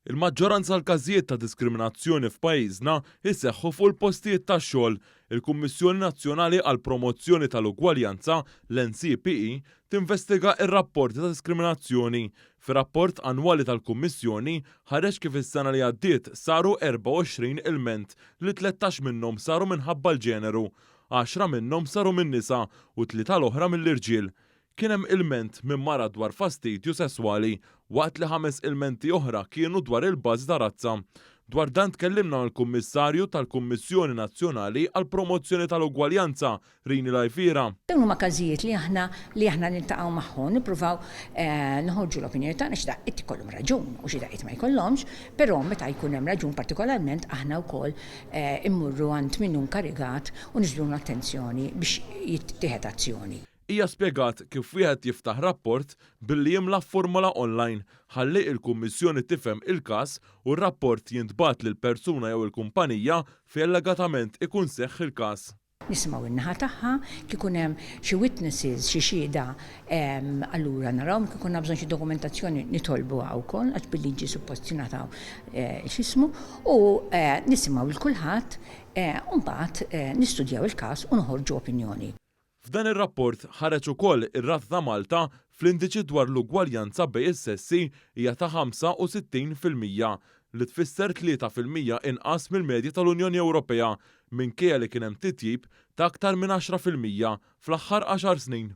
Il-maġġoranza tal-każijiet ta' diskriminazzjoni f'pajjiżna jseħħu fuq il-postijiet tax-xogħol. Il-Kummissjoni Nazzjonali għall-Promozzjoni tal-Ugwaljanza, l-NCPE, tinvestiga r-rapporti ta' diskriminazzjoni. Fir-rapport annwali tal-Kummissjoni ħareġ kif is-sena li għaddiet saru 24 ilment li 13 minnhom saru minħabba l-ġeneru. Għaxra minnhom saru min-nisa u tlieta l-oħra mill-irġiel. Kien hemm ilment minn mara dwar fastidju sesswali, waqt li ħames ilmenti oħra kienu dwar il-bażi ta' razza. Dwar dan tkellimna mal-Kummissarju tal-Kummissjoni Nazzjonali għall-Promozzjoni tal-Ugwaljanza, Rini Laifiera. Dawn huma każijiet li aħna li aħna niltaqgħu magħhom, nippruvaw noħorġu l-opinjoni tagħna xi daqqiet ikollhom raġun u xi daqqiet ma jkollhomx, però meta jkun hemm raġun partikolarment aħna wkoll immorru għand min hu nkarigat u niġbdulu l-attenzjoni biex jittieħed azzjoni. Hija spjegat kif wieħed jiftaħ rapport billi jimla formola online ħalli il-Kummissjoni tifhem il-każ u r-rapport jintbagħat lill-persuna jew il-kumpanija fejn allegatament ikun seħħ il-każ. Nisimgħu n-naħa tagħha, kif ikun hemm xi witnesses, xi xhieda, allura narawhom, kif ikollna bżonn xi dokumentazzjoni nitolbuha wkoll għax bil-liġi suppost jingħataw x'ismu u nisimgħu lil kulħadd u mbagħad nistudjaw il-każ u noħorġu opinjoni. F'dan ir-rapport ħareġ ukoll ir-rata ta' Malta fl-indiċi dwar l-ugwaljanza bejn is-sessi hija ta' 65%, li tfisser 3% inqas mill-medja tal-Unjoni Ewropea, minkejja li kien hemm titjib ta' aktar minn 10% fl-aħħar għaxar snin.